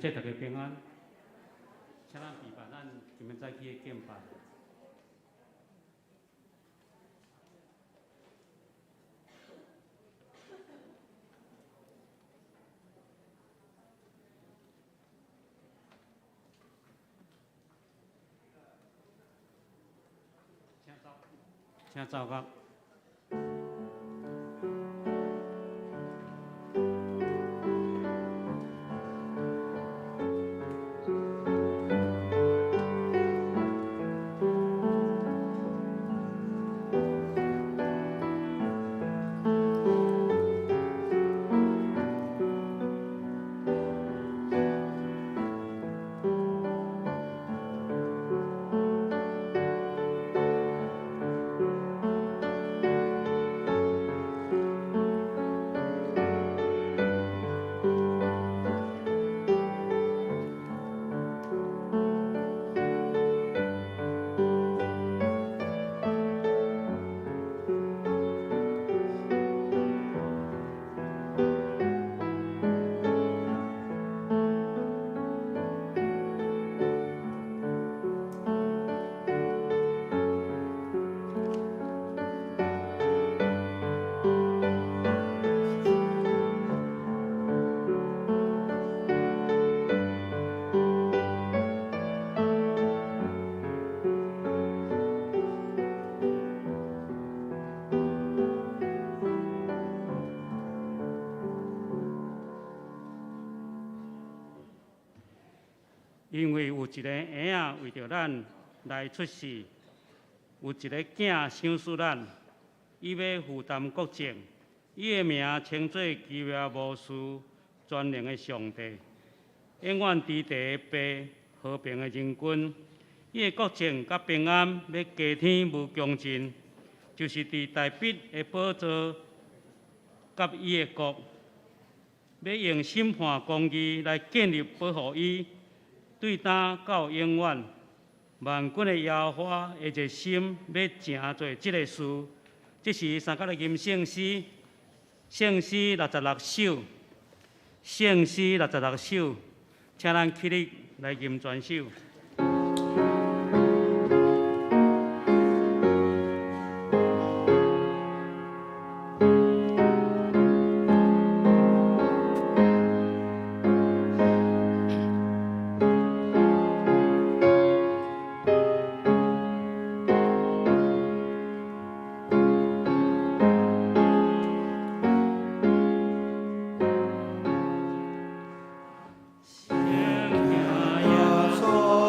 兄弟大家平安，請咱備辦咱今仔早起的敬拜。請走，請走甲。因為有一个嬰仔為著咱來出世，有一个囝賞賜咱，伊欲負擔國政，伊的名稱做奇妙謀士、全能的上帝、永遠佇地的父、和平的仁君。伊的國政佮平安欲加添無窮盡，就是佇大衛的寶座佮伊的國，欲用審判公義來建立保護伊。對今到永遠，萬軍的耶和華的熱心欲成就這个事。這時三角來吟聖詩，聖詩66首，聖詩66首，請咱起立來吟全首。耶穌。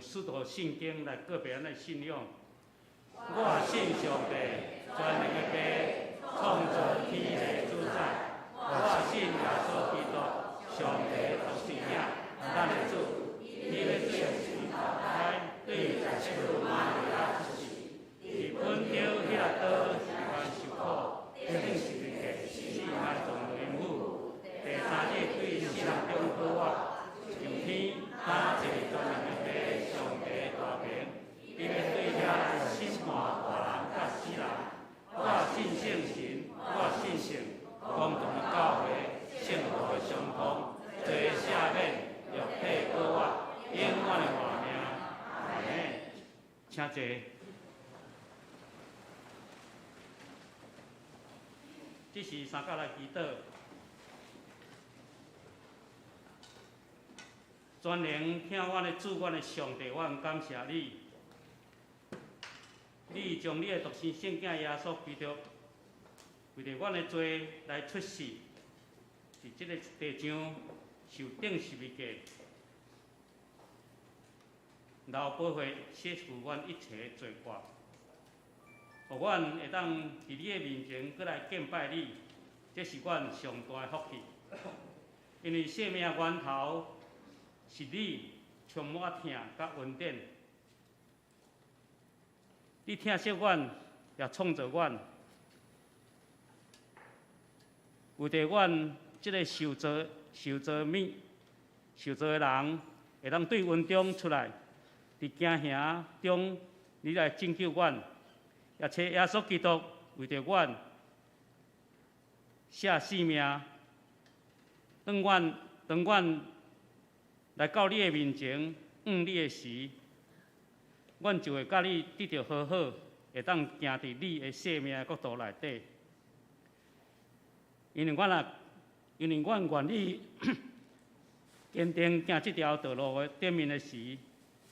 使徒信經來告白咱的信仰。我信上帝，全能的父，創造天地主宰。我信耶穌基督，上帝獨生子，咱的主。伊欲對神投胎，對十聖母瑪利亞出世，佇本丟彼拉多受關受苦，釘十字架，死埋葬落陰府，第三日對死人中復活，上天，擔坐全能的父上帝大權，伊欲對遐來審判活人佮死人。我信聖神，我信聖公同的教會，聖徒的相通，罪的赦免，肉體復活，永遠的活命。阿們。請坐。這時三甲來祈禱。全能疼阮的主，阮的上帝，阮感謝你。你將你的獨生聖子耶穌基督，為著阮的罪來出世，佇這个地上受釘十字架，流寶血洗去阮一切的罪過，予阮會當佇你的面前閣來敬拜你，這是阮上大的福氣。因為生命源頭是你充滿疼佮恩典，你疼惜阮，也創造阮，為著阮這个受造、受造物、受造的人，會當對雲中出來，佇驚嚇中，你來拯救阮，也差耶穌基督為著阮捨性命，當阮來到你的面前，向你的時，阮就會佮你得著和好，會當行佇你的生命的國度內底。因為阮願意堅定行這條道路的頂面的時，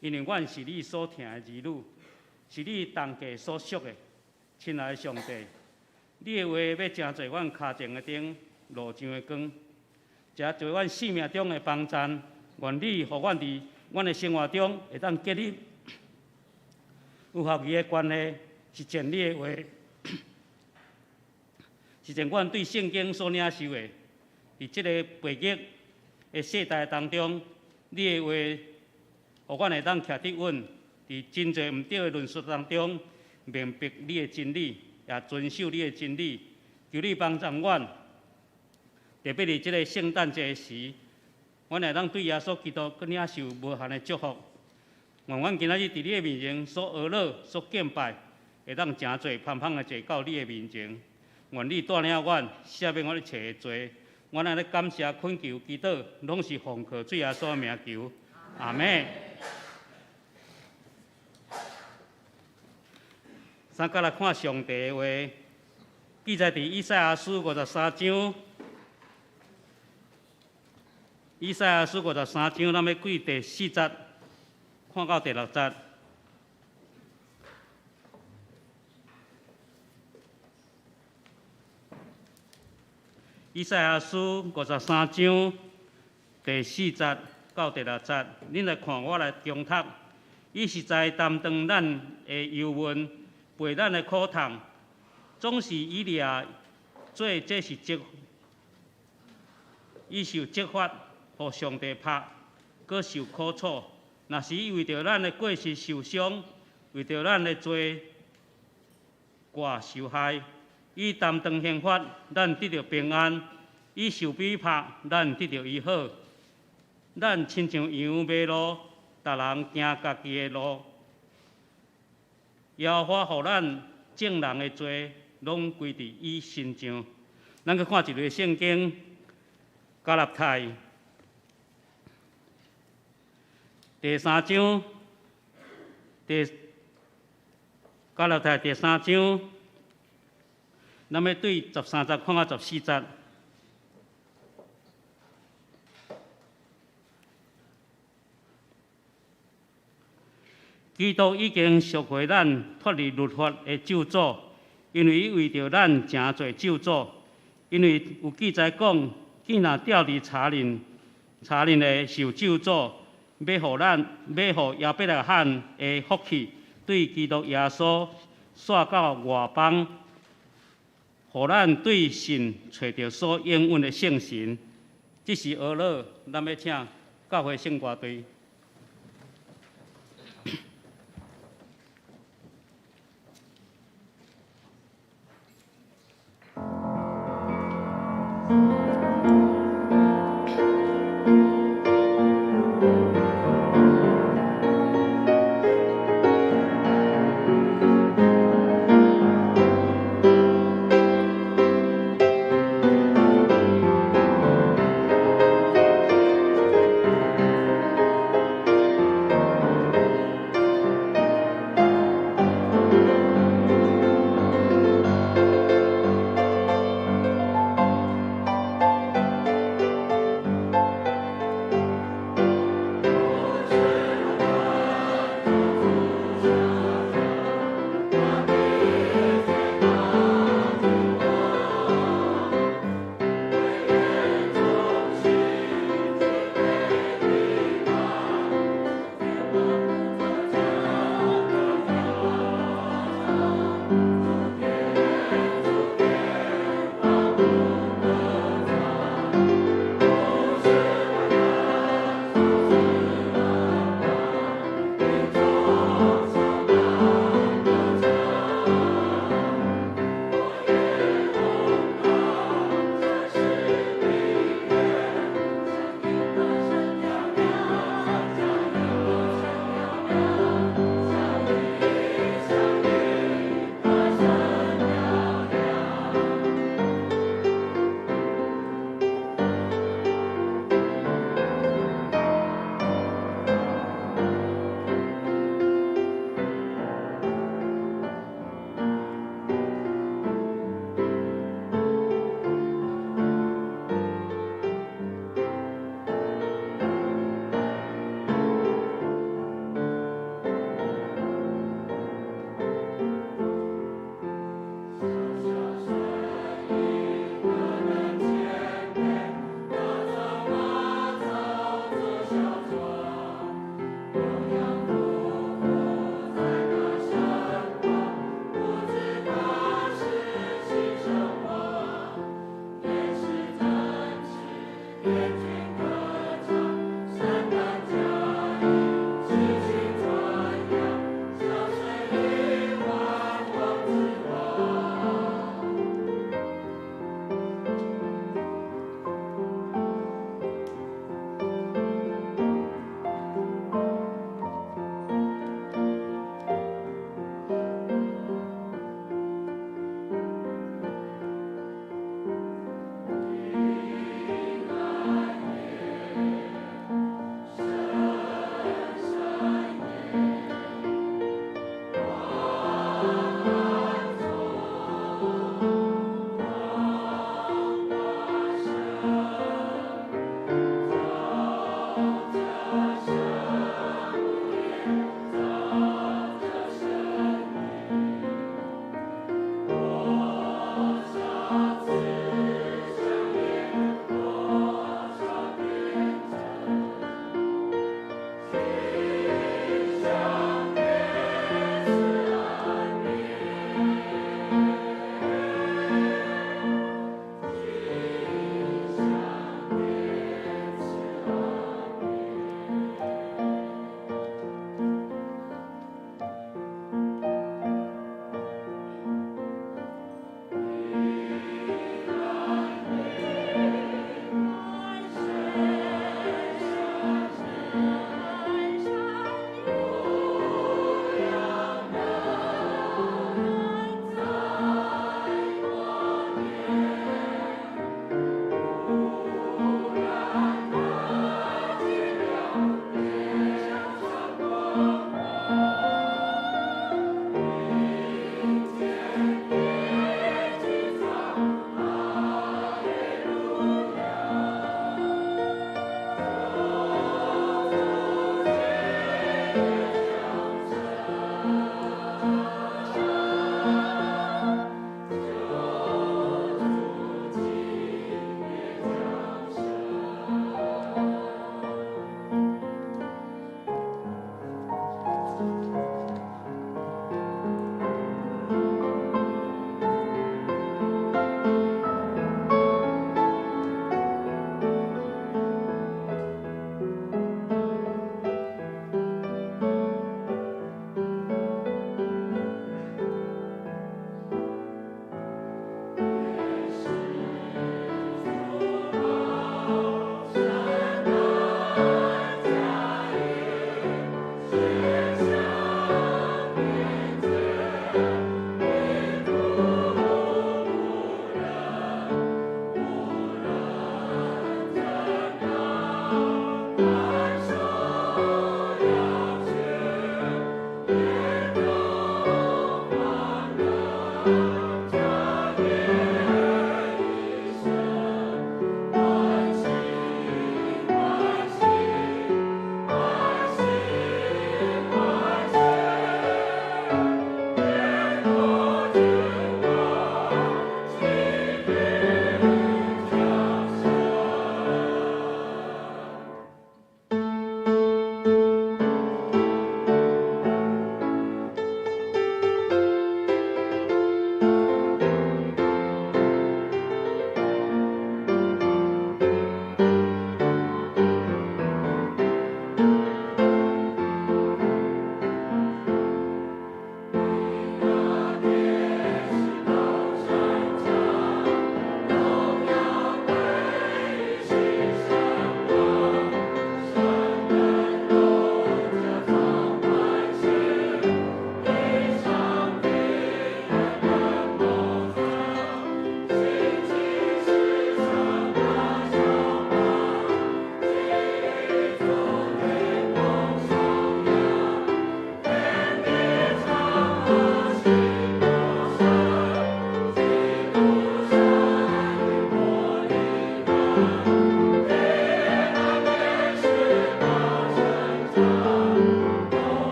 因為阮是你所疼的兒女，是你重價所贖的，親愛的上帝，你的話欲成做阮跤前的燈，路上的光，成做阮生命中的幫贊。願你予阮佇阮的生活中會當建立有合宜的關係，實踐你的話，實踐阮對聖經所領受的。佇這个背逆的世代當中，你的話，予阮會當徛得穩，佇真濟毋對的論述當中，明白你的真理，也遵守你的真理。求你幫助阮，特別佇這个聖誕節時，阮會當對耶穌基督閣領受無限的祝福。願阮今仔日佇你的面前所呵咾、所敬拜，會當誠濟芳芳的坐到你的面前。願你帶領阮，赦免阮一切的罪。阮按呢感謝懇求祈禱，攏是奉靠主耶穌的名求。阿們。三佮來看上帝的話，記載佇以賽亞書五十三章。以賽亞書五十三章，咱欲對第四節看到第六節。以賽亞書五十三章第四節到第六節，恁來看，我來重讀。伊實在擔當咱的憂悶，背咱的苦痛，總是以掠做這是責，伊受責罰，予上帝拍，閣受苦楚。若是伊為著咱的過失受傷，為著咱的罪過受害，伊擔當刑罰，咱得著平安；伊受逼迫，咱得著醫好。咱親像羊迷路，逐人行家己的路。耶和華予咱眾人的罪，攏歸佇伊身上。咱去看一个聖經，加拉太第三章，第加拉太第三章，咱欲對十三節看到十四節。基督已經贖回咱脫離律法的咒詛，因為伊為著咱成做咒詛。因為有記載講，囝若吊佇柴輪，柴輪的受咒詛，欲予咱，欲予亞伯拉罕的福氣對基督耶穌紲到外邦，予咱對信揣著所應允的聖神。這是呵咾，咱欲請教會聖歌隊。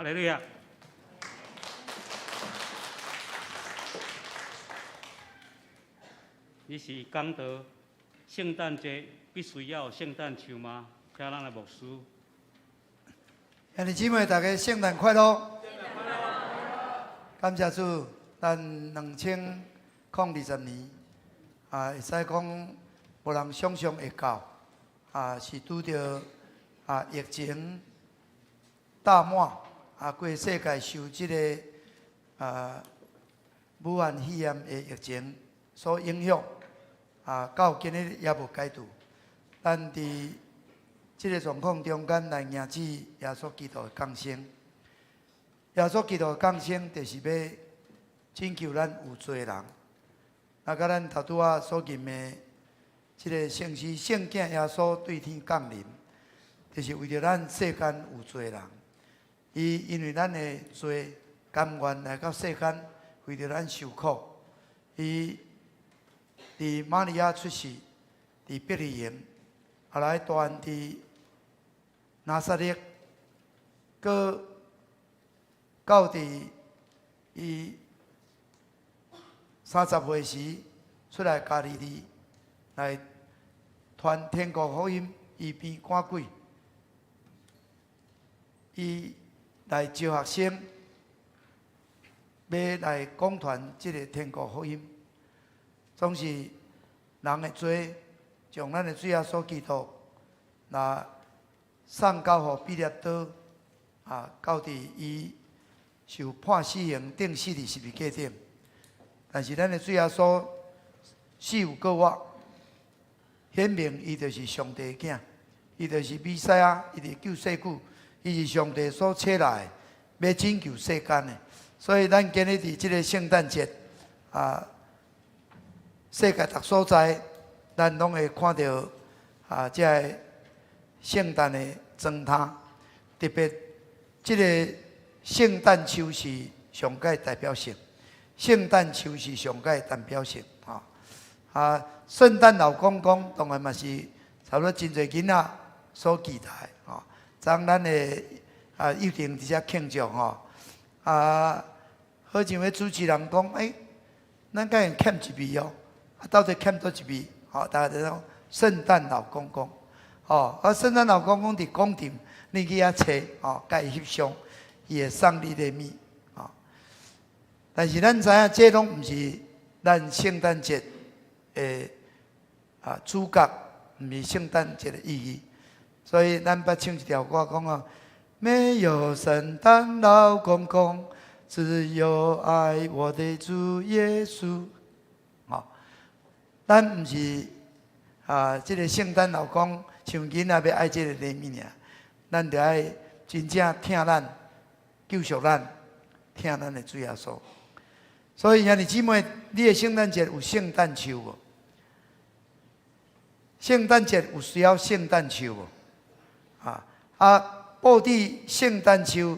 哈利路亞！你是講到聖誕節必須要有聖誕樹嗎？請咱的牧師。兄弟姊妹，大家聖誕快樂！感謝主，咱2020年啊，會使講無人想象會到啊，是拄著啊疫情大滿啊，規世界受這个啊武漢肺炎的疫情所影響啊，到今日猶無解除。咱佇這个狀況中間來迎接耶穌基督的降生。耶穌基督的降生，就是欲拯救咱有罪的人。啊，佮咱頭拄仔所吟的這个聖詩聖囝耶穌對天降臨，就是為著咱世間有罪的人。伊因為咱的罪，甘願來到世間，為著咱受苦。伊佇瑪利亞出世，佇伯利恆，後來大漢佇拿撒勒，閣到佇伊30歲時出來加利利來傳天國福音，醫病趕鬼。伊來招學生，欲來講傳這个天國福音。總是人的罪，將咱的主耶穌基督，若送交予彼拉多，啊，到佇伊受判死刑，釘死佇十字架頂。但是咱的主耶穌死有閣活，顯明伊就是上帝的囝，伊就是彌賽亞，伊是救世主，伊是上帝所差來的，欲拯救世間的。所以咱今日佇這个聖誕節，啊，世界逐所在，咱攏會看著啊，這个聖誕的裝飾，特別這个聖誕樹是上蓋代表性，聖誕樹是上蓋代表性，吼啊，聖誕老公公當然嘛是差不多真濟囡仔所期待，吼。昨咱的啊幼兒佇遮慶祝吼，啊，好像彼主持人講，欸，咱敢會欠一位哦？啊，到底欠佗一位？吼，大家就講聖誕老公公，吼，啊，聖誕老公公佇廣場，你去遐揣，吼，共伊翕相，伊會送你禮物，吼。但是咱知影，這攏毋是咱聖誕節的啊主角，毋是聖誕節的意義。所以咱捌唱一條歌講哦，沒有聖誕老公公，只有愛我的主耶穌。吼，咱毋是啊，這个聖誕老公像囡仔欲愛這个禮物爾，咱著愛真正疼咱、救贖咱、疼咱的主耶穌。所以兄弟姊妹，你的聖誕節有聖誕樹無？聖誕節有需要聖誕樹無？啊啊，布置聖誕樹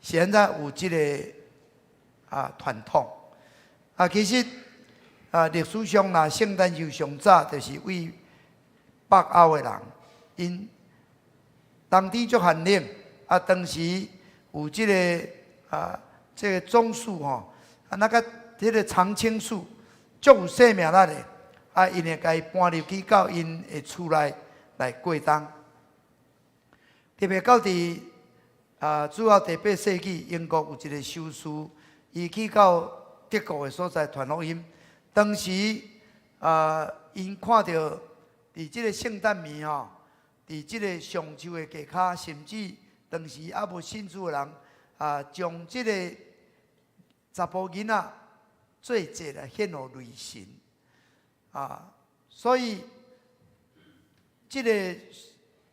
是按怎有這个啊傳統？啊，其實啊，歷史上若聖誕樹上早就是為北歐的人，𪜶冬天足寒冷，啊，當時有這个啊，這个棕樹吼，啊，那个彼个常青樹足有生命力的，啊，𪜶會共伊搬入去到𪜶的厝內來過冬。特別到佇啊，主後第八世紀，英國有一个修士，伊去到德國的所在傳福音。當時啊，𪜶看著佇這个聖誕暝吼，佇這个橡樹的下跤，甚至當時猶無信主的人啊，將這个查埔囡仔做祭來獻予雷神啊，所以這个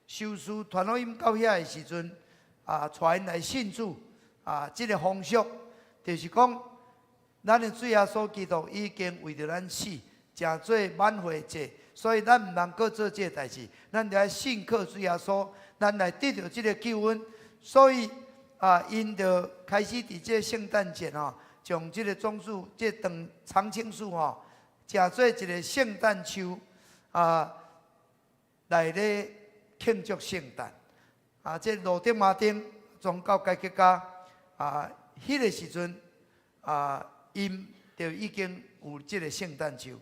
修士傳福音到遐的時陣啊，帶𪜶來信主啊，這个風俗就是講，咱的主耶穌基督已經為著咱死，成做挽回祭，所以咱毋通閣做這个代誌，咱著愛信靠主耶穌，咱來得著這个救恩。所以啊，𪜶就開始佇這个聖誕節吼，將這个棕樹、這個長常青樹吼，成做一個聖誕樹啊，來咧慶祝聖誕。啊，這路德馬丁宗教改革家啊，彼个時陣啊，𪜶就已經有這个聖誕樹。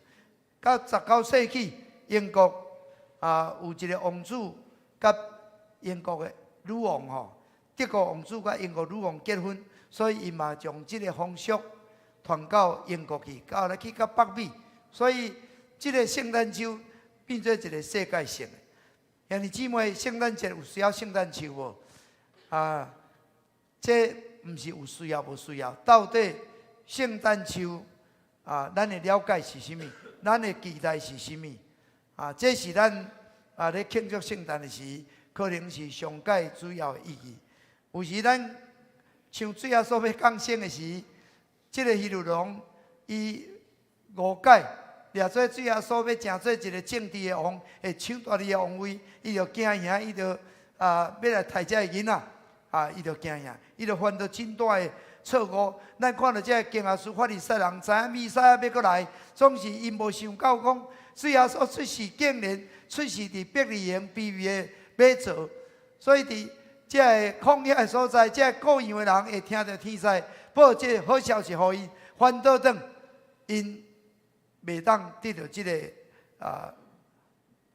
到19世紀，英國啊有一个王子佮英國的女王吼，德國王子佮英國女王結婚，所以𪜶嘛將這个風俗傳到英國去，到來去到北美，所以這个聖誕樹變做一个世界性的。兄弟姊妹，聖誕節有需要聖誕樹無？啊，這毋是有需要無需要，到底聖誕樹啊，咱的了解是啥物？咱的期待是啥物？啊，這是咱啊咧慶祝聖誕的時，可能是上蓋主要的意義。有時咱像主耶穌欲降生的時，這个希律王伊誤解，掠做主耶穌欲成做一个政治的王，會搶奪伊的王位，伊就驚嚇，伊就啊欲來刣這个囡仔，啊，伊就驚嚇，伊就犯著真大的錯誤。咱看著這个經學士法利賽人，知影彌賽亞欲閣來，總是𪜶無想到講，主耶穌出世竟然出世佇伯利恆卑微的馬槽，所以佇這个曠野的所在，這个羔羊的人會聽著天使報這个好消息予𪜶，反倒轉𪜶袂當得著這个啊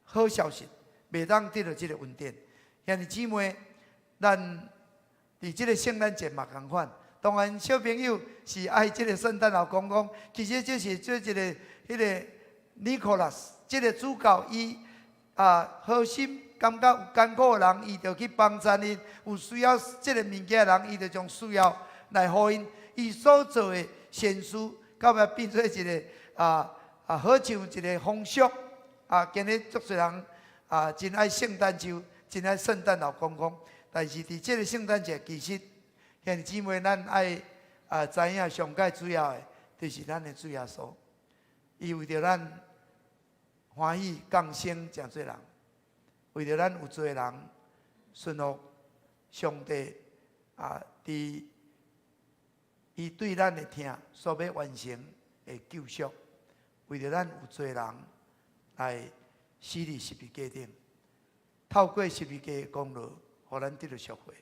好消息，袂當得著這个恩典。兄弟姊妹，咱佇這个聖誕節嘛仝款。當然，小朋友是愛這个聖誕老公公，其實這是做一个彼个尼可拉斯，這个主教伊啊好心感覺有艱苦的人，伊就去幫贊𪜶；有需要這个物件的人，伊就將需要來予𪜶。伊所做的善事，到尾變做一个啊，好像一个風俗啊。今日足濟人啊，真愛聖誕樹，真愛聖誕老公公。但是佇這个聖誕節，其實兄弟姊妹，咱愛啊知影上蓋主要的，就是咱的主耶穌。伊為著咱歡喜降生成做人，為著咱有罪的人順服上帝啊，佇伊對咱的疼所欲完成的救贖，為著咱有罪人來死佇十字架頂，透過十字架的功勞，予咱得著贖回。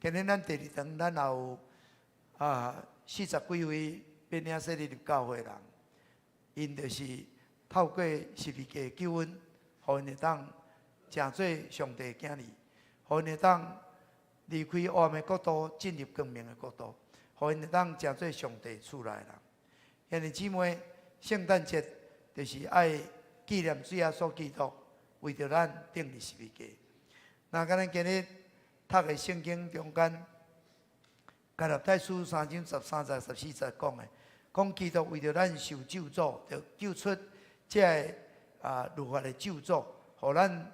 今日咱第二堂，咱也有啊四十幾位欲領洗禮入教會的人，𪜶就是透過十字架的救恩，予𪜶會當成做上帝的囝兒，予𪜶會當離開黑暗的國度，進入光明的國度，予𪜶會當成做上帝厝內的人。兄弟姊妹，聖誕節就是愛紀念主耶穌基督為著咱釘佇十字架。那咱今日讀的聖經中間，加拉太書三章十三節、十四節講的，講基督為著咱受咒詛，就救出這个啊律法的咒詛，予咱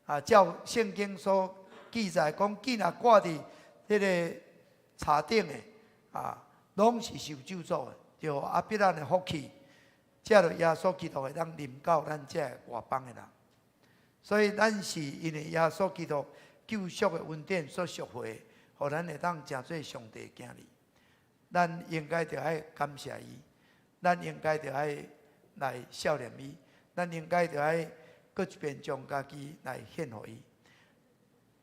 啊照聖經所記載講，見若掛佇彼个柴頂的啊，攏是受咒詛的，就亞伯蘭的福氣，藉著耶穌基督會當臨到咱這个外邦的人。所以咱是因為耶穌基督救贖的恩典所贖回，予咱會當成做上帝的囝兒。咱應該著愛感謝伊，咱應該著愛來孝念伊，咱應該著愛閣一遍將家己來獻予伊。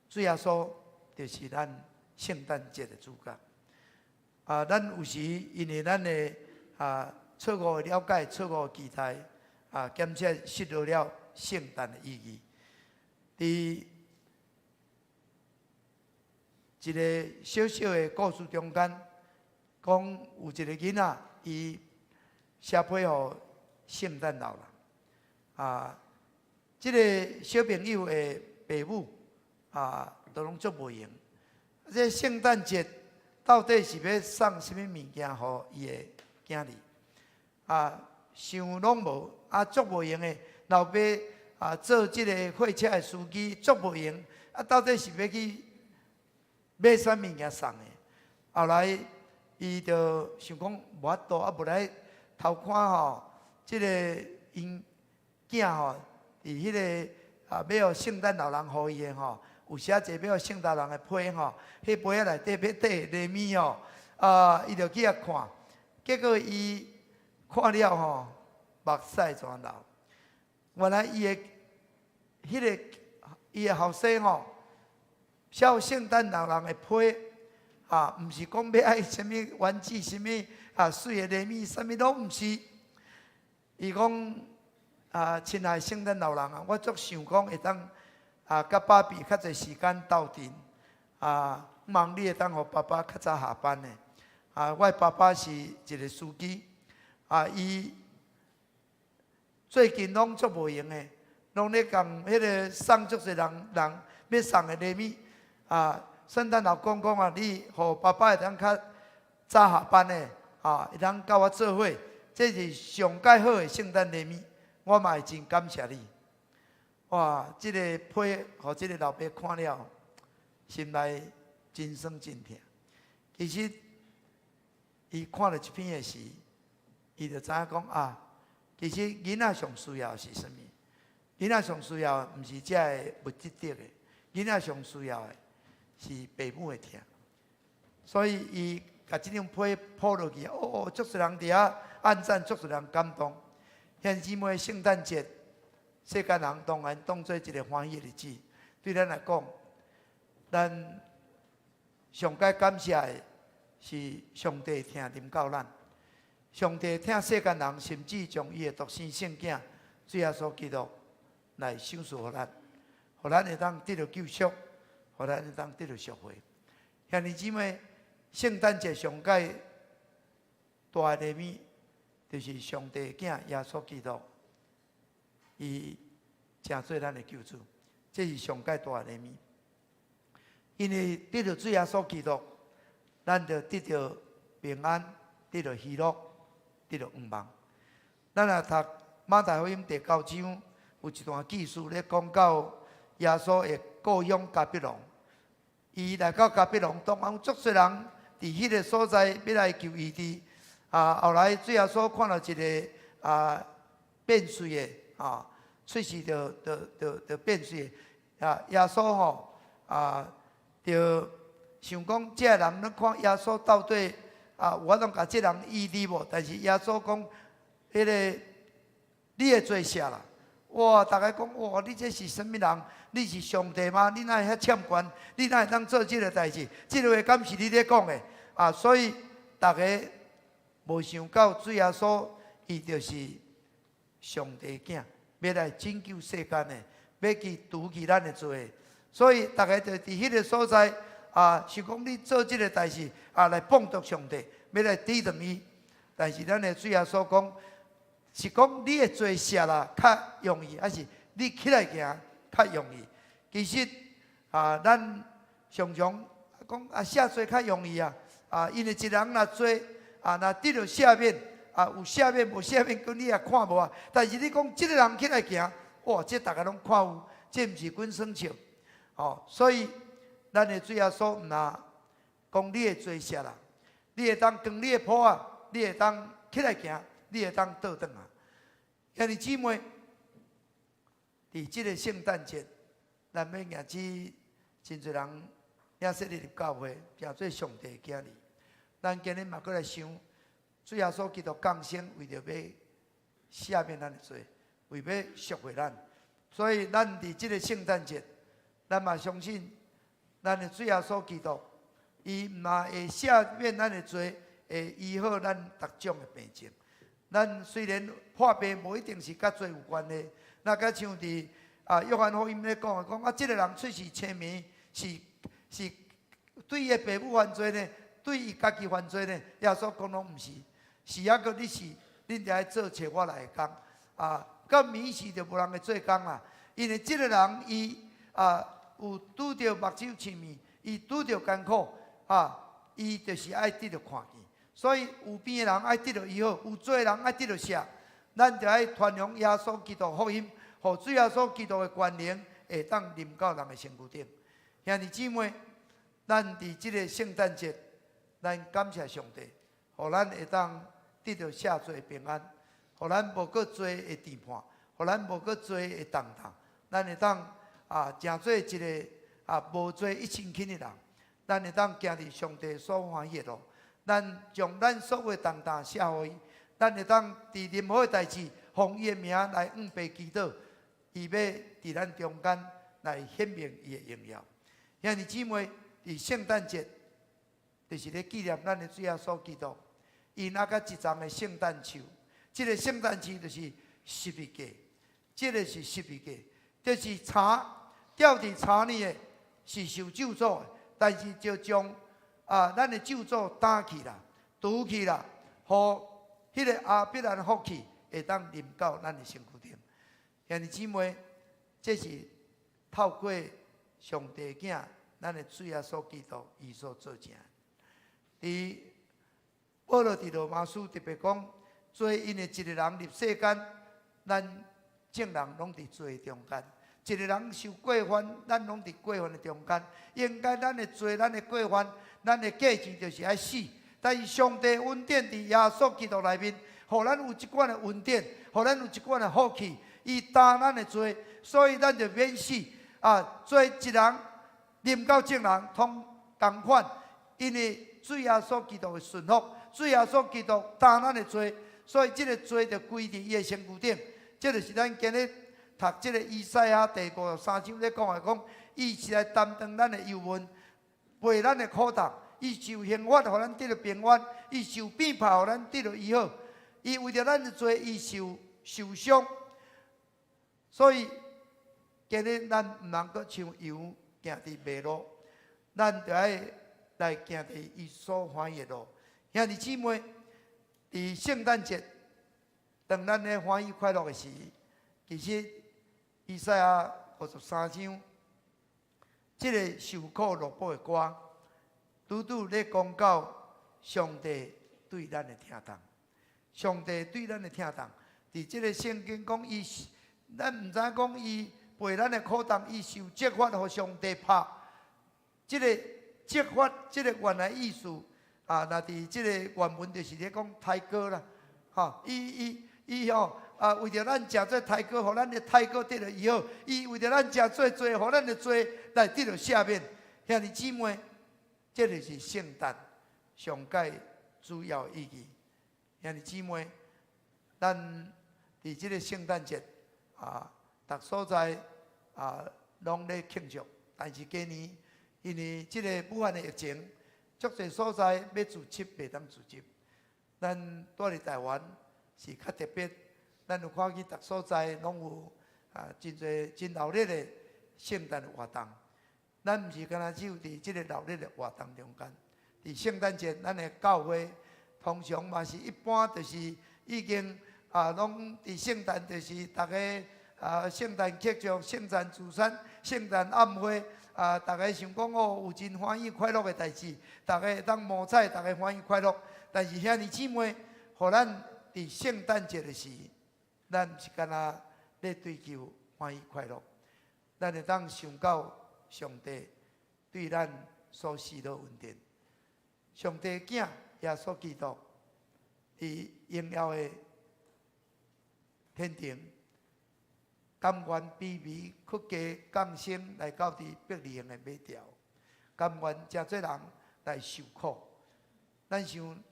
主耶穌就是咱聖誕節的主角。啊，咱有時因為咱的啊錯誤的了解、錯誤的期待，啊，兼且失落了聖誕的意義。佇一个小小的故事中間，講有一个囡仔，伊寫批予聖誕老人。啊，這个小朋友的爸母啊，都攏足無閒。這聖誕節到底是欲送啥物物件予伊的囝兒？啊，想攏無，啊，足無閒的老爸啊，做這个貨車的司機足無閒，啊，到底是欲去買啥物件送的？後來伊就想講無法度，啊，無來偷看吼，這个𪜶囝吼，佇彼个啊，欲予聖誕老人予伊的吼，有寫一个欲予聖誕老人的批吼，彼批仔內底欲綴禮物吼，啊，伊就去遐看，結果伊看了吼，目屎全流。原來伊的彼个伊的後生吼，寫聖誕老人的批，啊，毋是講欲愛啥物玩具，啥物啊，媠的禮物，啥物攏毋是。伊講啊，親愛聖誕老人啊，我足想講會當啊，佮爸比較濟時間鬥陣啊，望你會當予爸爸較早下班的。啊，我爸爸是一个司機，啊，伊最近攏足無閒的，攏咧共彼个送足濟人人欲送的禮物，啊，聖誕老公公啊，你予爸爸會當較早下班的，啊，會當佮我做伙，這是上蓋好的聖誕禮物，我嘛會真感謝你。哇，這个批予這个老爸看了，心內真酸真疼。其實，伊看著這篇的時，伊就知影講啊，其實囡仔上需要的是啥物？囡仔上需要的毋是這个物質的，囡仔上需要的是爸母的疼。所以伊共這張批鋪落去，哦，足濟人佇遐按讚，足濟人感動。兄弟姊妹，聖誕節，世間人當然當做一个歡喜的日子。對咱來講，咱上蓋感謝的是上帝疼臨到咱。上帝疼世間人，甚至將伊的獨生聖子主耶穌基督來賞賜予咱，予咱會當得著救贖，予咱會當得著贖回。兄弟姊妹，聖誕節上蓋大的禮物，就是上帝囝耶穌基督，伊成做咱的救主，這是上蓋大的禮物。因為得著主耶穌基督，咱就得著平安，得著喜樂，得著向望。咱若讀馬太福音第九章，有一段記事咧講到耶穌的故鄉迦百農。伊來到迦百農，當然足濟人佇彼个所在欲來求醫治。啊，後來主耶穌看著一个啊變喙的啊，喙齒就變喙的啊，耶穌吼啊，就想講這个人，咱看耶穌到底啊有法度共這人醫治無？但是耶穌講，彼个你的罪赦啦！哇！逐家講哇，你這是啥物人？你是上帝嗎？你哪會遐攕權？你哪會當做這个代誌？這个話敢是你咧講的？啊！所以逐家無想到主耶穌，伊就是上帝囝，欲來拯救世間的，欲去除去咱的罪。所以逐家就佇彼个所在啊，想講你做這个代誌啊，來放逐上帝，欲來抵擋伊。但是咱的主耶穌講，是講你的罪赦啦，較容易，還是你起來行較容易？其實啊，咱常常講啊，赦罪較容易啊，啊，因為一人若罪啊，若得著赦免啊，有赦免無赦免，佮你也看無啊。但是你講這个人起來行，哇，這逐家攏看有，這毋是滾耍笑。哦，所以咱的主耶穌毋若講你的罪赦啦，你會當扛你的鋪仔，你會當起來行，你會當倒轉來。兄弟姊妹，佇這个聖誕節，咱欲迎接真濟人領洗禮入教會，成做上帝的囝兒。咱今日嘛閣來想，主耶穌基督降生，為著欲赦免咱的罪，為欲贖回咱。所以，咱佇這个聖誕節，咱嘛相信，咱的主耶穌基督，伊毋但會赦免咱的罪，會醫好咱逐種的病症。咱雖然破病無一定是佮罪有關係，若佮像佇啊約翰福音咧講的，講啊，這个人喙齒青盲，是對伊的爸母犯罪呢，對伊家己犯罪呢？耶穌講攏毋是，是抑閣你是，恁著愛做找我來的工啊。到暝時就無人會做工啦，因為這个人伊啊有拄著目睭青盲，伊拄著艱苦啊，伊就是愛得著看見。所以有病的人愛得著醫好，有罪的人愛得著赦，咱著愛傳揚耶穌基督福音，予主耶穌基督的權能會當臨到人的身軀頂。兄弟姊妹，咱佇這个聖誕節，咱感謝上帝，予咱會當得著赦罪平安，予咱無閣罪的定判，予咱無閣罪的重擔，咱會當啊，成做一个啊無罪一身輕的人，咱會當行佇上帝所歡喜的路。咱將咱所有的重擔卸予伊，咱會當佇任何的代誌，奉伊的名來向父祈禱，伊欲佇咱中間來顯明伊的榮耀。兄弟姊妹，佇聖誕節，就是咧紀念咱的主耶穌基督。伊拿佮一叢的聖誕樹，這個聖誕樹就是十字架，這個是十字架，就是柴吊佇柴裡的，是受咒詛的，但是就將啊咱的咒詛擔去啦，除去啦，予彼個亞伯蘭福氣會當臨到咱的身軀頂。兄弟姊妹，這是透過上帝囝，咱的主耶穌基督伊所做成。佇保羅佇羅馬書特別講，罪因為一個人入世間，咱眾人攏佇罪中間。一個人受過犯，咱攏佇過犯的中間。應該咱的罪、咱的過犯、咱的價錢就是愛死。但是上帝恩典佇耶穌基督內面，予咱有這款的恩典，予咱有這款的福氣。伊擔咱的罪，所以咱就免死。啊，罪一人臨到眾人，通仝款，因為主耶穌基督的順服，主耶穌基督擔咱的罪，所以這個罪就歸佇伊的身軀頂。這就是咱今日讀這個以賽亞第五十三章咧講的，講伊是來擔當咱的憂悶，背咱的苦擔，伊受刑罰，予咱得著平安；伊受鞭拍，予咱得著醫好。伊為著咱的罪，伊受傷。所以今日咱毋通閣像羊行佇迷路，咱著愛來行佇伊所歡喜的路。兄弟姊妹，佇聖誕節，當咱咧歡喜快樂的時，其實以賽亞五十三章，這個受苦落魄的歌，拄拄咧講到上帝對咱的疼痛。上帝對咱的疼痛，佇這個聖經講，伊咱毋知講伊背咱的苦擔，伊受責罰，予上帝拍。這個責罰，這個原來意思啊，若佇這個原文就是咧講刣割啦，吼，伊伊伊吼啊，為著咱食做刣割，予咱的刣割得著醫好；伊為著咱食做罪，予咱的罪來得著赦免。兄弟姊妹，這就是聖誕上蓋主要意義。兄弟姊妹，咱佇這個聖誕節啊，逐所在啊，攏咧慶祝。但是今年因為這個武漢的疫情，足濟所在欲聚集袂當聚集。咱蹛佇台灣是較特別，咱有看見逐所在攏有啊，真濟真熱鬧的聖誕活動。咱毋是干焦只有佇這個熱鬧的活動中間，佇聖誕節，咱的教會通常嘛是一般，就是已經啊，攏佇聖誕就是逐家啊，聖誕慶祝、聖誕聚餐、聖誕晚會啊，逐家想講哦，有真歡喜快樂的代誌，逐家會當摸彩，逐家歡喜快樂。但是兄弟姊妹，予咱佇聖誕節的時，咱毋是干焦咧追求歡喜快樂，咱會當想到上帝對咱所施的恩典。上帝囝耶穌基督佇榮耀的天庭，甘願卑微屈膝降生來到佇伯利恆的馬槽，甘願成做人來受苦。咱想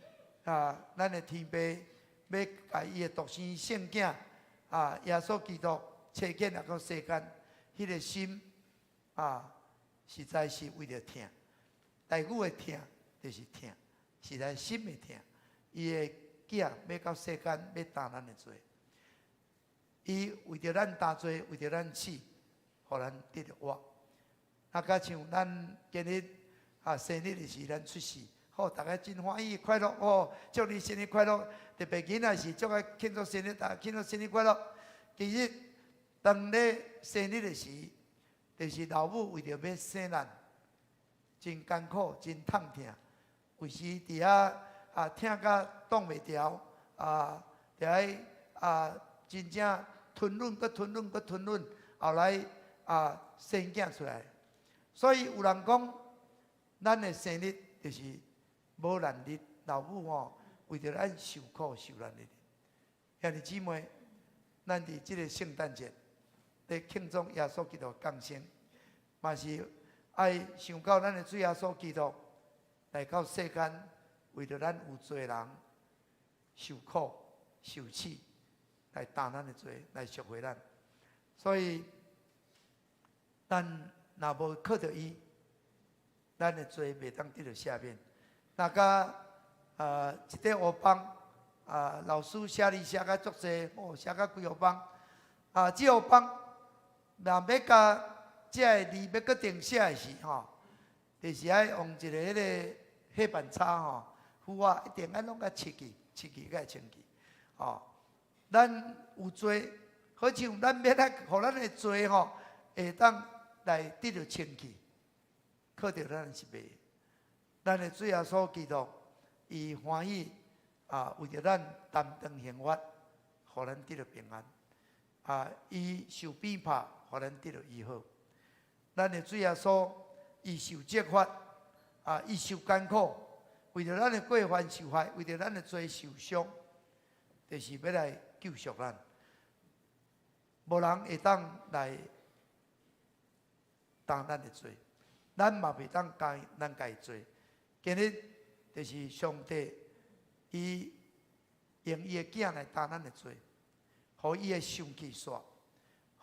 啊，咱的天父欲共伊的獨生聖囝啊，耶穌基督差遣來到世間，彼個心啊，實在是為著疼。台語的疼就是疼，是來心的疼。伊的囝欲到世間，欲擔咱的罪。伊為著咱擔罪，為著咱死，予咱得著活。啊，佮像咱今日啊生日的時，咱出世，好，逐家真歡喜快樂哦，祝你生日快樂。特別囡仔是足愛慶祝生日，逐家慶祝生日快樂。其實當咧生日的時，就是老母為著欲生咱，真艱苦，真痛疼，有時佇遐啊疼甲擋袂牢，啊，著愛啊真正吞忍，閣吞忍，閣吞忍，後來啊生囝出來。所以有人講，咱的生日就是母難日，老母吼為著咱受苦受難的日。兄弟姊妹，咱佇這個聖誕節咧慶祝耶穌基督降生，嘛是愛想到咱的主耶穌基督來到世間，為著咱有罪人受苦受死，來擔咱的罪，來贖回咱。所以，咱若無靠著伊，咱的罪袂當得著赦免。若佮一塊烏枋，老師寫字寫甲足濟，哦，寫甲規予枋。啊，這烏枋，若欲共這个字欲閣重寫的時吼，就是愛用一个彼个黑板擦吼，斧仔一定愛攏共拭去，拭去才會清氣。吼，咱有罪，好像咱欲來予咱的罪吼，會當來得著清氣，靠著咱是袂。咱的主耶穌基督，伊歡喜啊，為著咱擔當刑罰，予咱得著平安。啊，伊受鞭拍，予咱得著醫好。咱的主耶穌，伊受責罰，啊，伊受艱苦，為著咱的過犯受害，為著咱的罪受傷，就是欲來救贖咱。無人會當來擔咱的罪，咱嘛袂當擔咱家己罪。今日就是上帝，伊用伊的囝來擔咱的罪，予伊的生氣煞，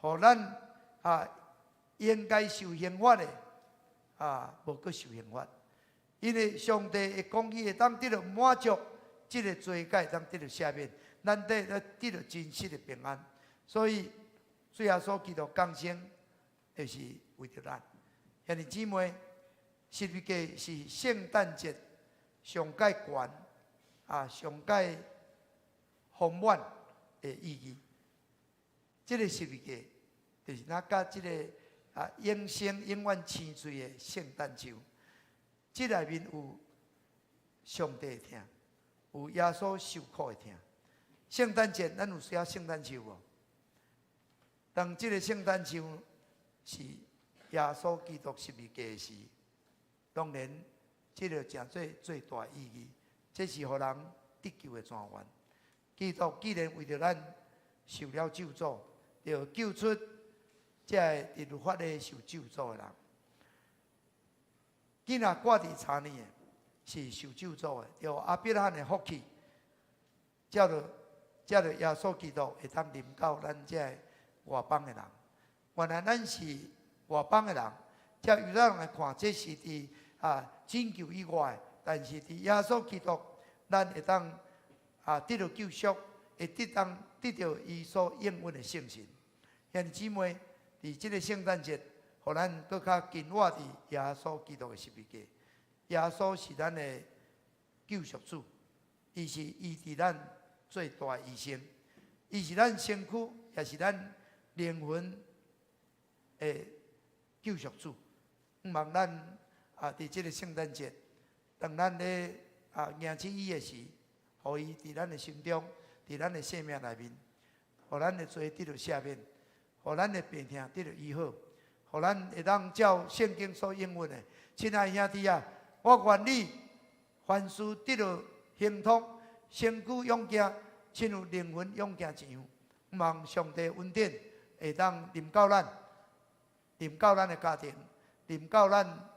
予咱啊應該受刑罰的啊，無閣受刑罰。因為上帝的公義會當得著滿足，這个罪才會當得著赦免，咱得著真實的平安。所以，主耶穌基督降生，就是為著咱。兄弟姊妹，十字架是聖誕節上蓋懸啊，上蓋豐滿的意義。這个十字架就是若佮這个啊永生永遠青翠的聖誕樹，這內面有上帝的疼，有耶穌受苦的疼。聖誕節咱有需要聖誕樹無？當這个聖誕樹是耶穌基督十字架時，當然這个誠做最大意義，這是予人得救的泉源。基督既然為著咱受了咒詛，就救出這个佇律法咧受咒詛的人。囡仔掛佇柴裡的是受咒詛的，著亞伯拉罕的福氣，照著耶穌基督會當臨到咱這个外邦的人。原來咱是外邦的人，照猶太人來看，這是佇啊拯救以外，但是佇耶穌基督，咱會當啊得著救贖，會得當得著伊所應允的聖神。兄弟姊妹，佇這个聖誕節，予咱閣較緊握佇耶穌基督的十字架。耶穌是咱的救贖主，伊是醫治咱最大的醫生，伊是咱身軀，也是咱靈魂的救贖主。向望咱啊，佇這个聖誕節，當咱咧啊迎接伊的時，予伊佇咱的心中，佇咱的生命內面，予咱的罪得著赦免，予咱的病痛得著醫好，予咱會當照聖經所應允的。親愛兄弟啊，我願你凡事得著亨通，身軀勇健，親像靈魂勇健一樣。望上帝恩典會當臨到咱，臨到咱的家庭，臨到咱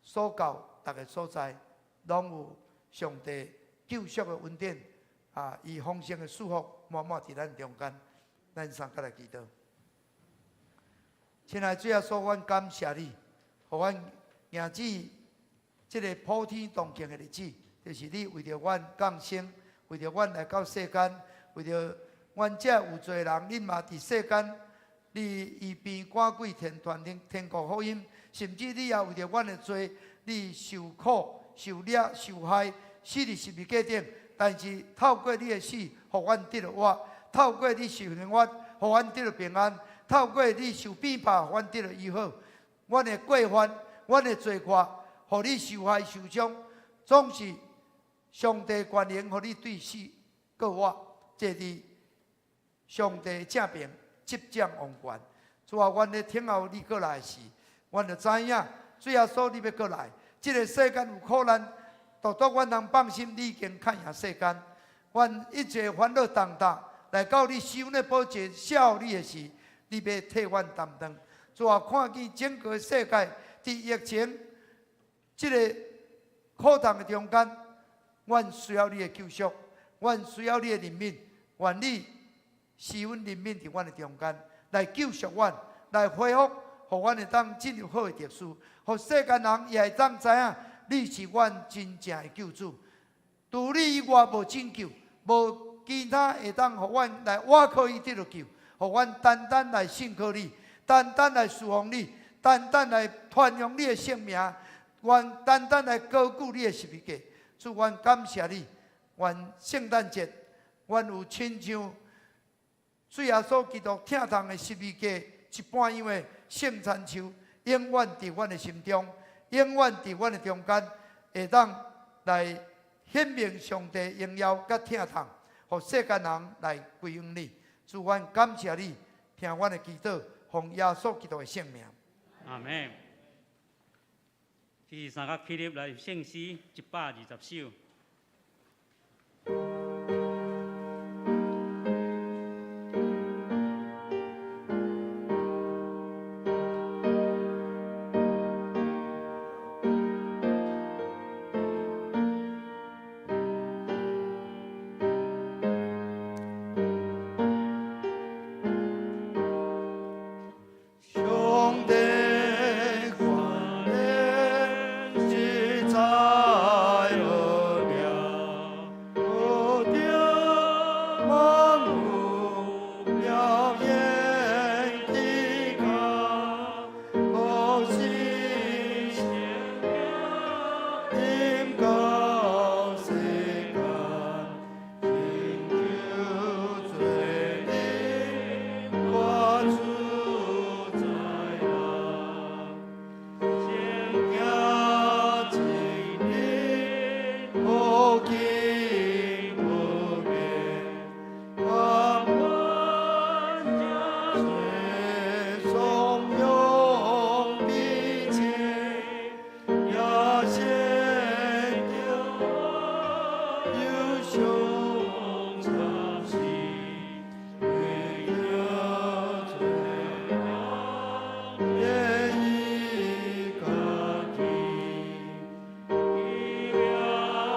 所到逐个所在，攏有上帝救贖的恩典啊！伊豐盛的祝福滿滿佇咱中間，咱三個來祈禱。親愛的主耶穌，阮感謝你，予阮迎接這个普天同慶的日子，就是你為著阮降生，為著阮來到世間，為著阮這有罪人，你嘛佇世間，你醫病趕鬼，傳天天國福音，甚至你也為著阮的罪，你受苦、受掠、受害，死佇十字架頂。但是透過你的死，予阮得著活；透過你受刑罰，予阮得著平安；透過你受鞭拍，予阮得著醫好。阮的過犯，阮的罪過，予你受害受傷，總是上帝權能，予你對死過活，坐佇上帝正爿執掌王權。主啊，阮咧等候你過來時，阮就知影，主耶穌你欲過來。這个世間有苦難，獨獨阮通放心，你已經勝贏世間。阮一切煩惱重擔來到你施恩的寶座，卸予你的時，你欲替阮擔當。主啊，看見整個世界佇疫情這个苦痛的中間，阮需要你的救贖，阮需要你的憐憫，願你施恩憐憫佇阮的中間，來救贖阮，來恢復，予阮會當進入好的秩序，予世間人也會當知影，你是阮真正的救主。除你以外無拯救，無其他會當予阮來倚靠伊得著救，予阮單單來信靠你，單單來侍奉你，單單來傳揚你的聖名，阮單單來高舉你的十字架。主，阮感謝你。願聖誕節，阮有親像主耶穌基督疼痛的十字架一般樣的聖餐樹，永遠佇阮的心中，永遠佇阮的中間，會當來顯明上帝榮耀佮疼痛，予世間人來歸向你。主，阮感謝你，聽阮的祈禱，奉耶穌基督的聖名。阿門。這是三角起立來聖詩120首。上帝權能實在奧妙，無著萬物表演的歌，可惜臨到世間，拯救罪人，我主在人。聖潔真理，無經不變，萬傳頌永比肩，也顯著有上參事，為著罪人，願意家己。奇妙疼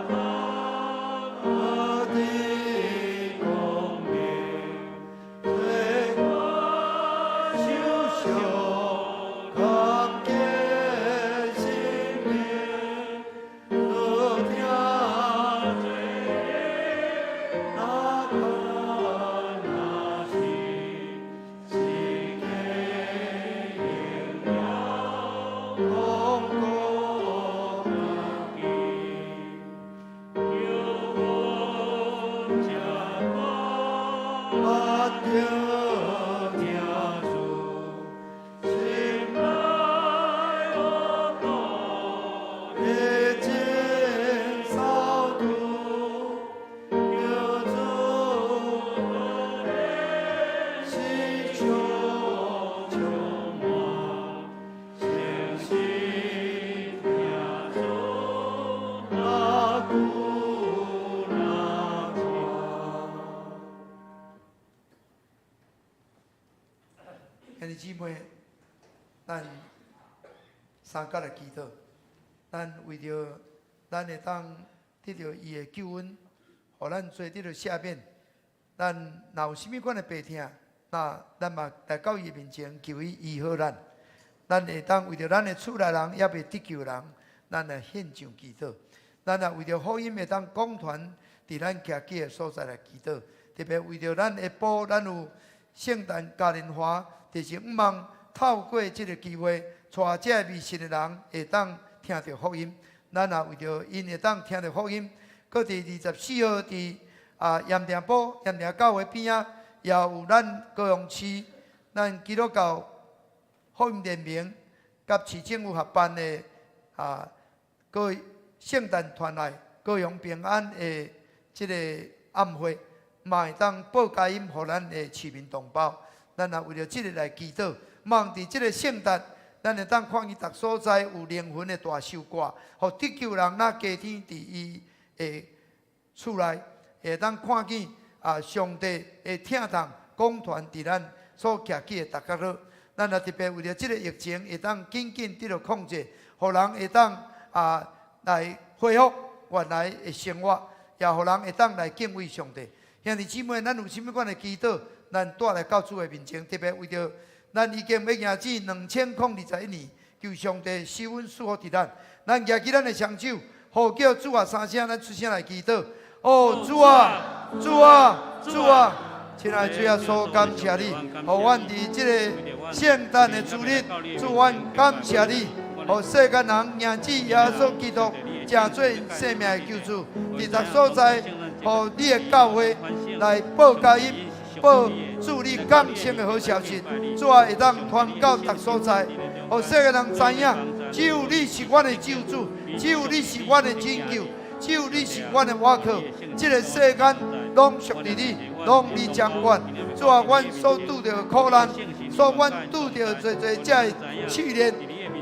痛的光明，罪受傷康健心靈，得聽罪人那看那是，是給榮耀通過記，求我這講聽主，心內惡毒已經掃除，求主喜笑充滿，誠實聽主，那久那寬。兄弟姊妹，咱相佮來祈禱，咱為著咱會當得著伊的救恩，予咱罪得著赦免。咱若有啥物款的病痛，那咱嘛來到伊的面前，求伊醫好咱。咱會當為著咱的厝內人猶未得救的人，咱來獻上祈禱。咱也為著福音會當廣傳佇咱徛起的所在來祈禱，特別為著咱下晡咱有聖誕嘉年華，就是向望透過這个機會，帶這未信的人會當聽著福音。咱也為著𪜶會當聽著福音，閣佇24號佇鹽埕埔鹽埕教會邊仔，也有咱高雄市咱基督教福音聯盟佮市政府合辦的各位聖誕團愛高雄平安的這个暗會，嘛會當報佳音予咱的市民同胞。咱也為著這个來祈禱，望佇這个聖誕，咱會當看見逐所在有靈魂的大收割，予得救人若家庭佇伊的厝內，會當看見上帝的疼痛廣傳佇咱所徛起的逐角落。咱也特別為著這个疫情會當緊緊得著控制，予人會當來恢復原來的生活，也予人會當來敬畏上帝。兄弟姊妹，咱有啥物款的祈禱，咱帶來到主的面前，特別為著咱已經欲迎至2021年，求上帝施恩賜福佇咱，咱舉起咱的雙手，呼叫主啊三聲，咱出聲來祈禱。哦，主啊，主啊，主啊！親愛的主耶穌，感謝你，予阮佇這个聖誕的主日，主，阮感謝你，予世間人認知耶穌基督，成做𪜶生命的救主，佇逐所在，予你的教會來報佳音，報主你降生的好消息，主啊，會當傳到逐所在，予世間人知影，只有你是阮的救主，只有你是阮的拯救，只有你是阮的倚靠，這个世間攏屬佇你，攏你掌管。主啊，阮所拄著的苦難，所阮拄著濟濟這个試煉，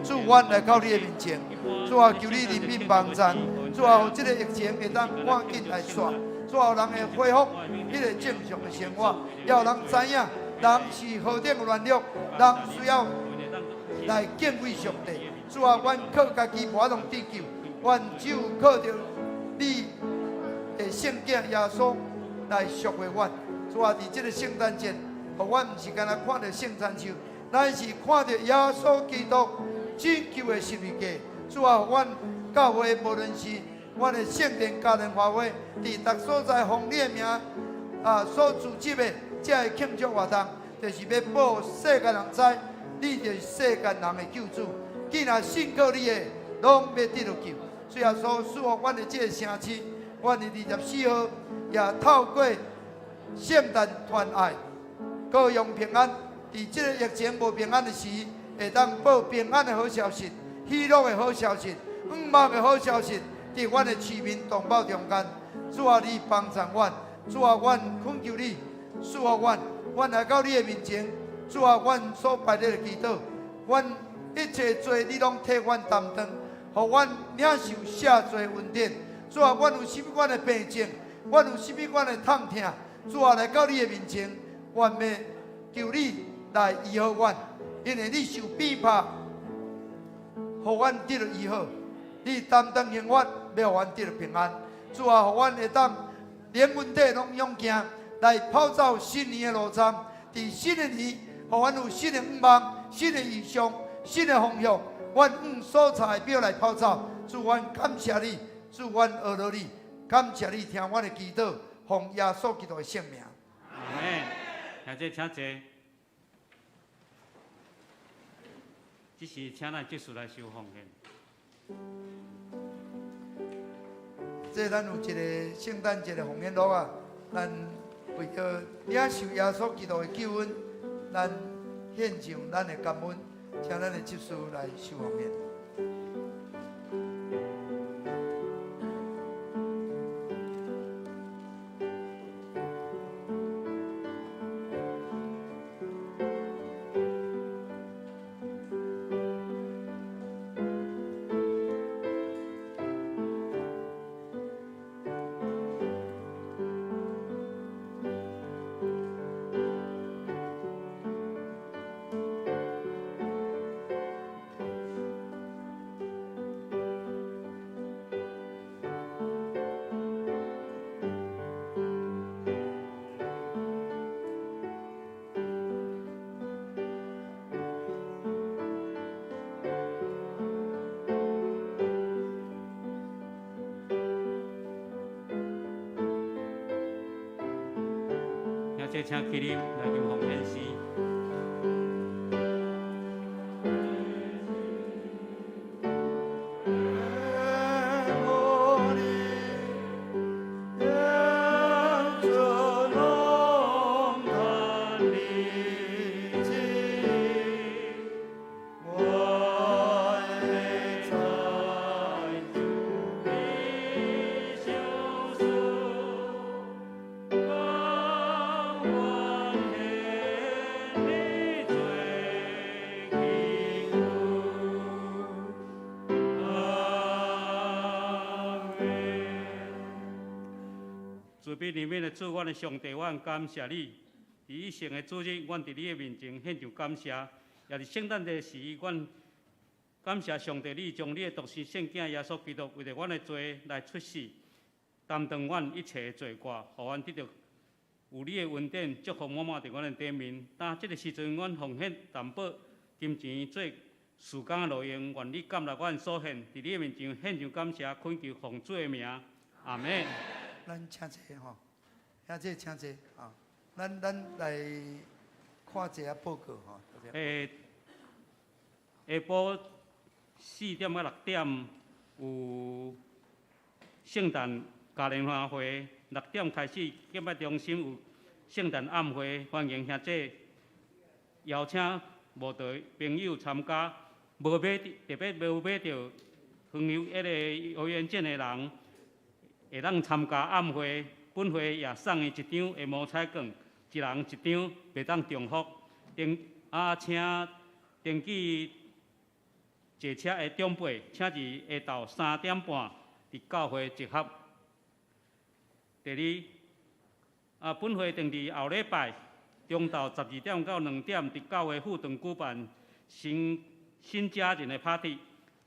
主，阮來到你的面前。主啊，求你憐憫幫贊。主啊，予這个疫情會當趕緊來煞。主啊，予人會恢復彼个正常的生活，予人知影，人是何等的軟弱，人需要來敬畏上帝。主啊，阮靠家己無法度得救，阮只有靠著你的聖子耶穌來贖回阮。主啊，佇這个聖誕節，予阮毋是干焦看著聖誕樹，咱是看著耶穌基督拯救的十字架。主啊，予阮教會無論是阮的聖殿嘉年華會，佇逐所在奉你的名啊所組織的這个慶祝活動，就是欲報世界人知，你就是世間人的救主。既若信靠你的，攏欲得著救。主耶穌賜福阮的這个城市，阮的24號也透過聖誕傳愛，高揚平安。佇這个疫情無平安的時，會當報平安的好消息、喜樂的好消息、向望的好消息，佇阮的市民同胞中間。主啊，你幫助阮，主啊，阮懇求你賜福阮，阮來到你的面前。主啊，阮所拜你的祈禱，阮一切罪你攏替阮擔當，予阮領受赦罪恩典。主啊，阮有啥物款的病症，阮有啥物款的痛疼，主啊，來到你的面前，阮欲求你來醫好阮，因為你受鞭拍，予阮得著醫好。你擔當刑罰，欲予阮得著平安。主啊，予阮會當靈魂體攏勇健，來跑走新年的路程。佇新的年，予阮有新的向望、新的異象、新的方向。阮按所查的表來跑走。主，阮感謝你，主，阮阿羅你，感謝你聽阮的祈禱，奉耶穌基督的聖名。阿們，兄弟請坐。這時請咱執事來收奉獻。這咱有一个聖誕節的奉獻錄啊，咱為著領受耶穌基督的救恩，咱獻上咱的感恩，請咱的執事來收奉獻。這請起立來求奉獻詩。慈悲憐憫的主，阮的上帝，阮感謝你。佇以前的主日，阮佇你的面前獻上感謝；也佇聖誕節時，阮感謝上帝，你將你的獨生聖子耶穌基督為著阮的罪來出世，擔當阮一切的罪過，予阮得著有你的恩典，祝福滿滿佇阮的頂面。當這个時陣，阮奉獻淡薄金錢做時間的路用，願你接納阮所獻，佇你的面前獻上感謝，懇求奉主的名，阿門。咱請坐吼，兄姐請坐啊。咱來看一下報告吼。下晡4點到6點有聖誕嘉年華會，六點開始，敬拜中心有聖誕暗會，歡迎兄姐邀請無到朋友參加，無買特別無買著園遊彼个遊園證的人，會當參加暗會。本會也送伊一張的摸彩券，一人一張，袂當重複。登啊，請登記坐車的長輩，請佇下晝3點半佇教會集合。第二，啊，本會定佇後禮拜中晝12點到2點，佇教會副堂舉辦新新家人的 party，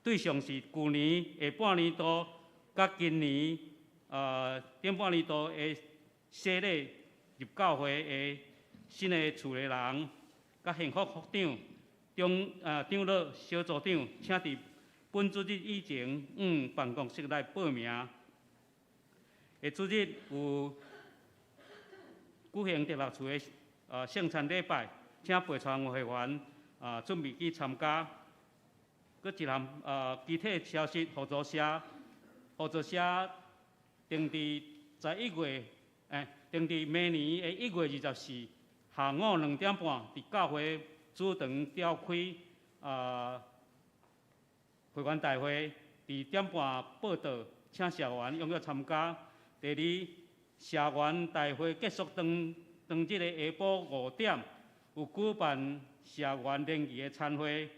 對象是舊年下半年度佮今年頂半年度的洗禮入教會的新的厝內人，佮幸福福長、長老、小組長，請佇本主日以前，往辦公室來報名。下主日有舉行獨立厝的聖餐禮拜，請陪團會員準備去參加。閣一項具體消息，互助社定佇11月，定佇明年的1月24下午2點半，佇教會主堂召開會員大會，佇點半報到，請社員踴躍參加。第二，社員大會結束當當日的下晡5點，有舉辦社員聯誼的餐會。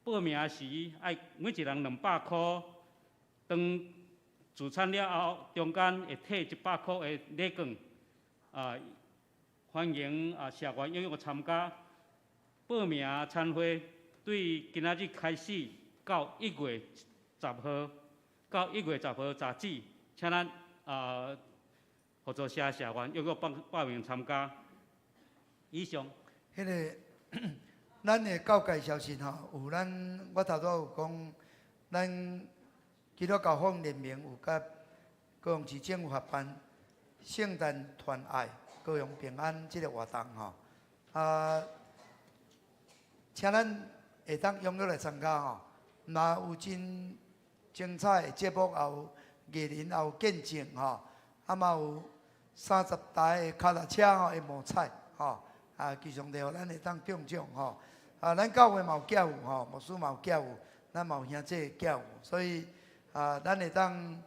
報名時愛每一人200箍，當聚餐了後，中間會退100箍的禮券。歡迎社員踴躍參加。報名餐會對今仔日開始到1月10號，到1月10號截止，請咱合作社社員踴躍報名參加。以上。彼个咱的教界消息吼，有咱我頭拄有講，咱基督教福音聯盟有佮高雄市政府合辦聖誕團愛高雄平安這个活動吼，請咱會當踴躍來參加吼，若有真精彩的節目，也有藝人，也有見證吼，嘛有30台的跤踏車吼的摸彩吼，求上帝予咱會當中獎吼，咱教會嘛有教友吼，牧師嘛有教友，咱嘛有兄弟教友，所以咱會當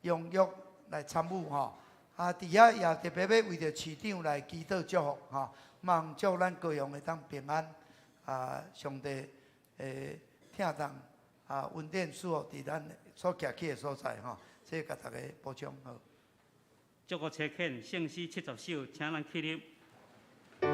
踴躍來參與吼，佇遐也特別欲為著市長來祈禱祝福吼，望祝咱高雄會當平安，上帝會疼痛恩典賜福佇咱所徛起的所在吼，這共大家補充好。祝福差遣聖詩70首，請咱起立。主。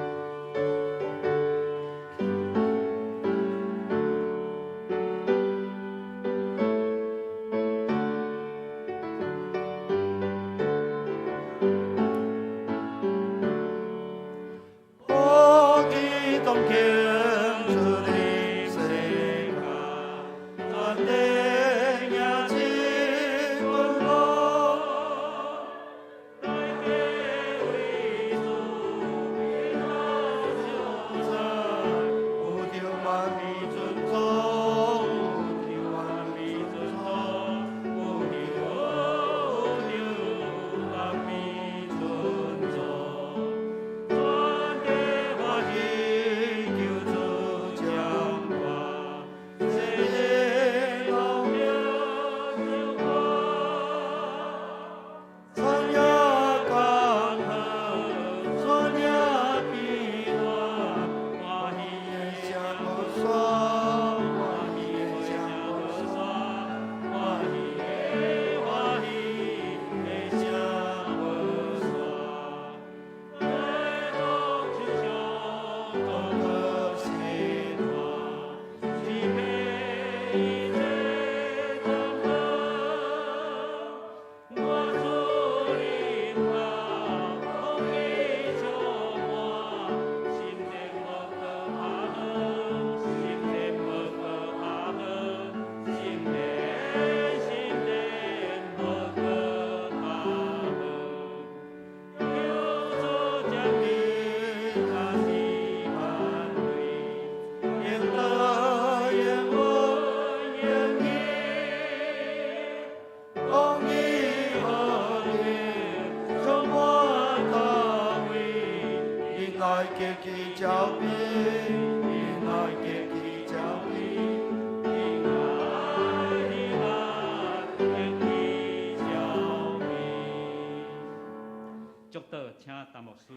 請陳牧師。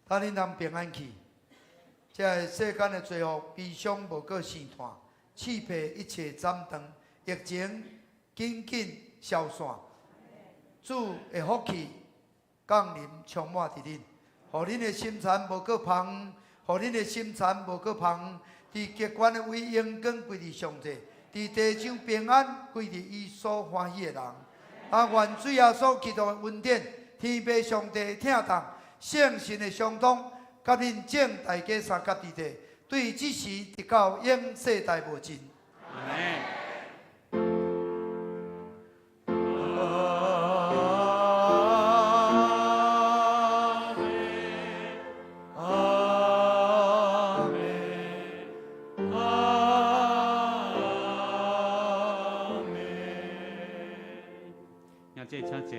等恁通平安去。這个世間的罪惡、悲傷無閣生湠，刺皮一切斬斷，疫情緊緊消散。主的福氣降臨充滿佇恁，予恁的心田無閣芳，予恁的心田無閣芳。佇極懸的位榮光歸佇上帝，佇地上平安歸佇伊所歡喜的人。啊，願主耶穌基督的恩典、天父上帝的疼痛、聖神的相通，佮恁眾大家相佮佇底，對這時直到永世代無盡。阿門。阿們，阿們，阿們。兄弟請坐。